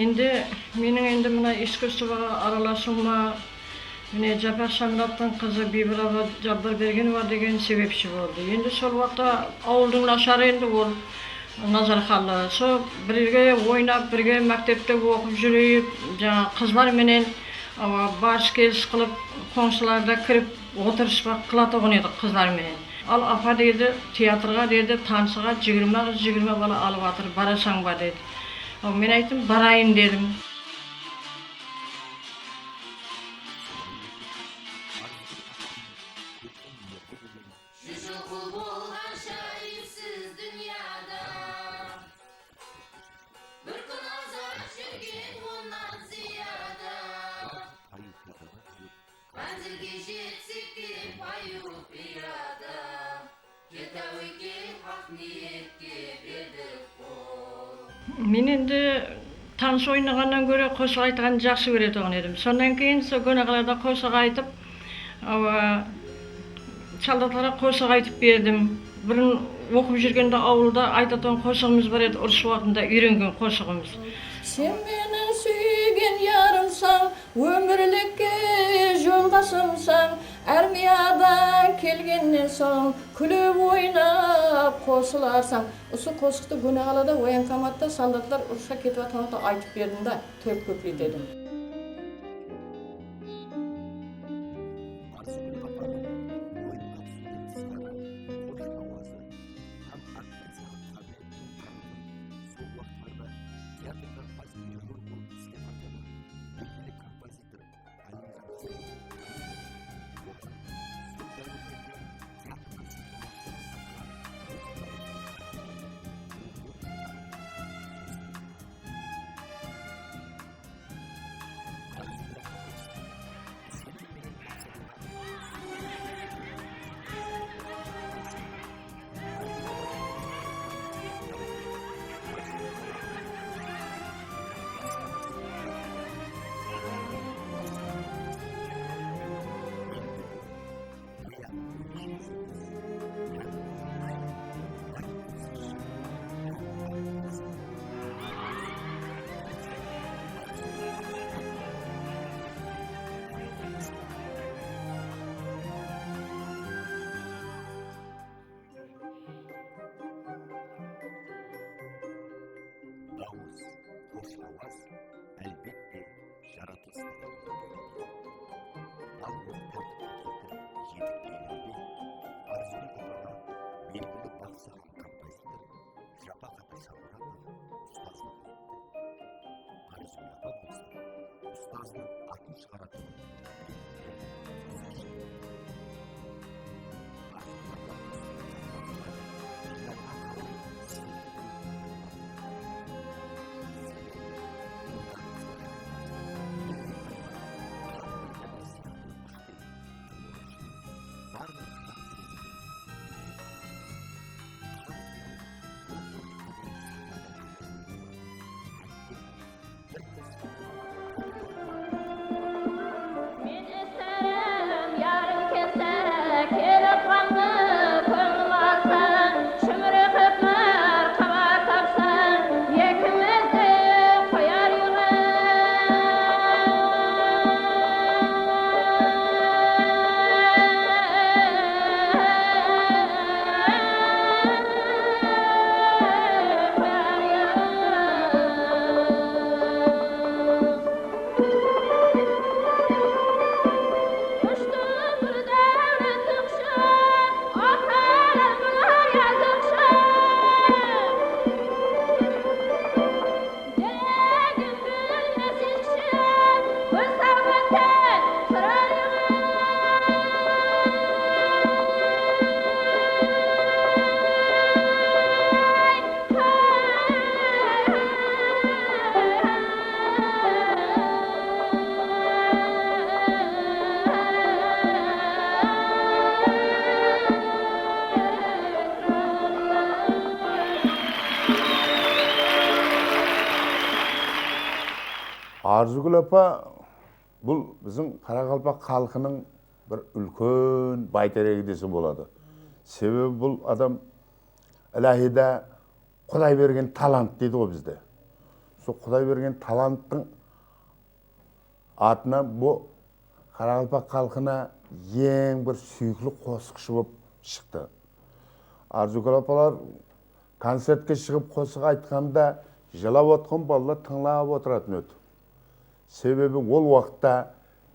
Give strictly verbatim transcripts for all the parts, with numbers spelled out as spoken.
Endi meniń endi mına iskusstvoǵa aralasıwıma, mine, Japaq Shamurattıń qızı Biybiraba Jabbarbergenova degen sebepshi boldı. Endi sol waqıtta awıldıń nasharı endi ol Nazarxanlı. Sol birge oynap, birge mektepte oqıp júrip, jańa qızlar menen, awa, barıs-kelis qılıp, qońsılarda kirip, otırıs pa qılatuǵın edik qızlar menen. Al, apa, dedi, teatrǵa, dedi, tansıǵa jigirma qız, jigirma bala alıp atır, barasań ba, dedi. Al, men ayttım, barayın, dedim. Júzi qul bolǵansha iysiz dúnyada, bir kún azap júrgen onnan zıyada. Mánzilge jetsek te payıw piyada, kel, táwekel, haq niyetke berdik qol. Men endi tanıs oynaǵannan góre qosıq aytqandı jaqsı kóretuǵın edim. Sonnan keyin sol góneqalada qosıq aytıp, awa, soldatlarǵa qosıq aytıp berdim. Burın oqıp júrgende awılda aytatuǵın qosıǵımız bar edi, urıs waqtında úyrengen qosıǵımız. Sen meniń súygen yarımsań, ómirlikke joldasımsań, armiyadan kelgennen soń kúlip oynap qosılarsań. Usı qosıqtı góneqalada voenkomatta soldatlar urısqa ketip atqan waqıtta aytıp berdim da, tórt kupleyt edim. Dawıs, xosh hawaz, álbette, jaratılıstan keledi. Al, ol tártipke keltirip, jetik deygende, Arzıgúl apaǵa belgili baqsı hám kompozitor Japaq ata Shamuratov ustazlıq etti. Arzıgúl apa bolsa ustazınıń atın shıǵaratuǵın Men Arzıgúl apa, bul biziń qaraqalpaq xalqınıń bir úlken bayteregi dese boladı. Sebebi bul adam iláhiyda Quday bergen talant deydi ǵoy bizde. Sol Quday bergen talanttıń atınan bu qaraqalpaq xalqına eń bir súyikli qosıqshı bolıp shıqtı. Arzıgúl apalar koncertke shıǵıp qosıq aytqanda jılap otqan balalar tıńlap otıratın edi. Sebebi ol waqıtta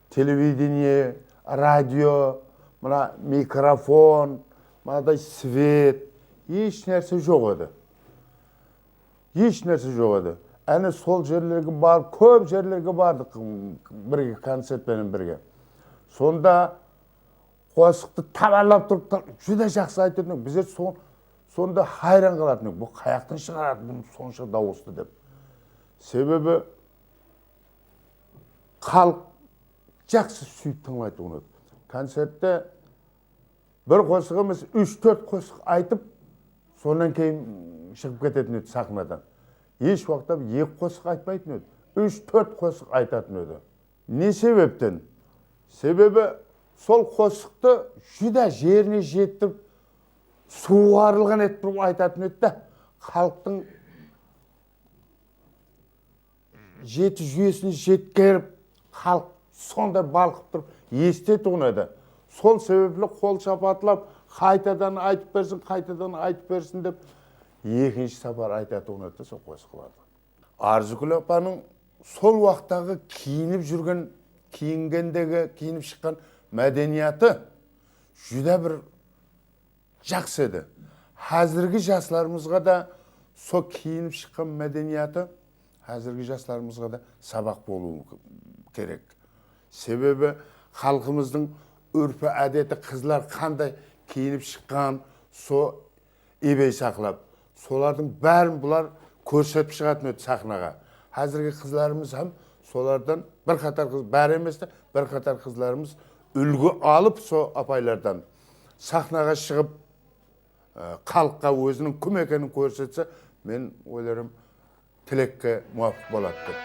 televidenie, radio, mına mikrofon, mınaday svet, hesh nárse joq edi. Hesh nárse joq edi. Áne sol jerlerge barıp, kóp jerlerge bardıq, birge, koncert penen birge. Sonda qosıqtı tabarlap turıp, ta-, júdá jaqsı aytatın edi. Bizler son-, sonda hayran qalatın edik. Bul qayaqtan shıǵaradı bul sonsha dawıstı dep. Sebebi xalıq jaqsı súyip tıńlaytuǵın edi. Koncertte bir qosıq emes, úsh-tórt qosıq aytıp, sonnan keyin shıǵıp ketetin edi saxnadan. Hesh waqıtta eki qosıq aytpaytın edi. Úsh-tórt qosıq aytatın edi. Ne sebepten? Sebebi sol qosıqtı júdá jerine jettirip, suwıǵarılǵan etip turıp aytatın edi da, xalıqtıń jeti júyesine jetkerip, xalıq sonday balqıp turıp esitetuǵın edi. Sol sebepli qol shapatlap, qaytadan aytıp bersin, qaytadan aytıp bersin dep, ekinshi sapar aytatuǵın edi sol qosıqlardı. Arzıgúl apanıń sol waqıttaǵı kiyinip júrgen, kiyingendegi, kiyinip shıqqan mádeniyatı júdá bir jaqsı edi. Házirgi jaslarımızǵa da sol kiyinip shıqqan mádeniyatı házirgi jaslarımızǵa da sabaq bolıwı kerek. Sebebi xalqımızdıń úrpi-ádeti, qızlar qanday kiyinip shıqqan, so ebey saqlap, solardıń bárin bular kórsetip shıǵatın edi saxnaǵa. Házirgi qızlarımız hám solardan bir qatar qız, bári emes te, bir qatar qızlarımız úlgi alıp, so apaylardan saxnaǵa shıǵıp, e, xalıqqa óziniń kim ekenin kórsetse, men oylarım, tilekke muwapıq boladı dep.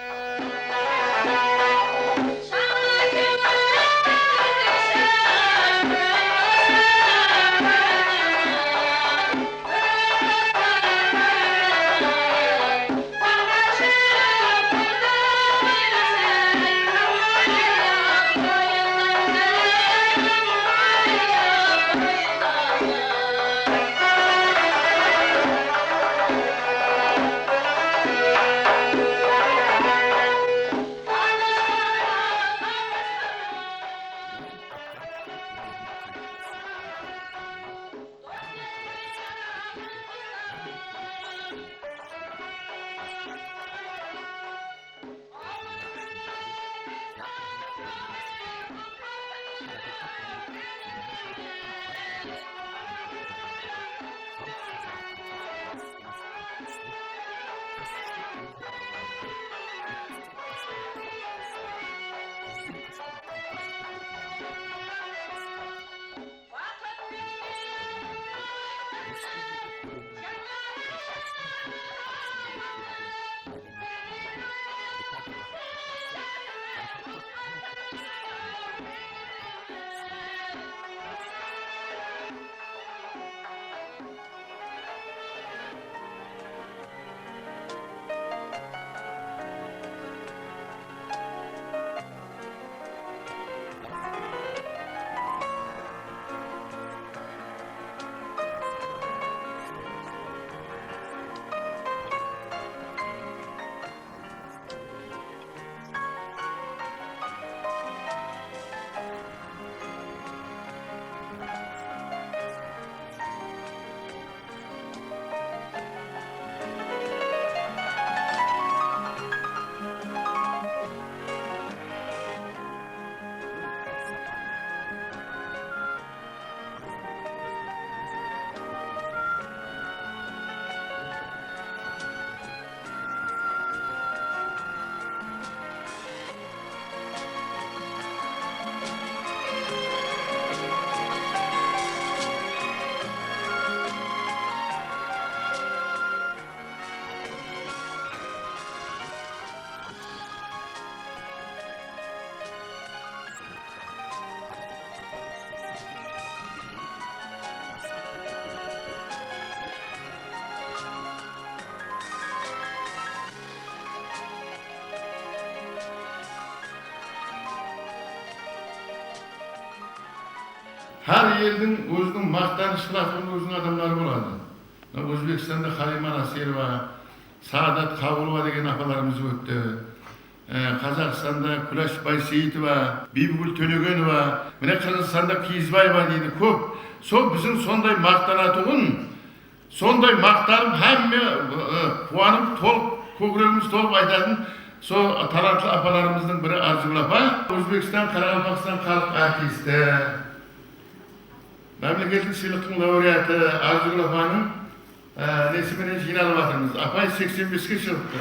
Hár eldiń óziniń maqtanısh qılatın óziniń adamları boladı. Mına Ózbekstanda Halima Nasirova, Saadat Qabulova degen apalarımız ótti. E, Qazaqstanda Kúlash Bayseyitova, Biybigúl Tólegenova, mine Qırǵızstanda Kiyizbaeva deydi, kóp. Sol biziń sonday maqtanatuǵın, sonday maqtanıp, hámme, e, quwanıp, tolıq, kókiregimiz tolıp aytatın sol talantlı apalarımızdıń biri Arzıgúl apa, Ózbekstan, Qaraqalpaqstan xalıq artisti. Mámleketlik sıylıqtıń laureatı Arzıgúl apanıń, e, nesi menen jıynalıp atırmız. Apay seksen beske shıǵıptı.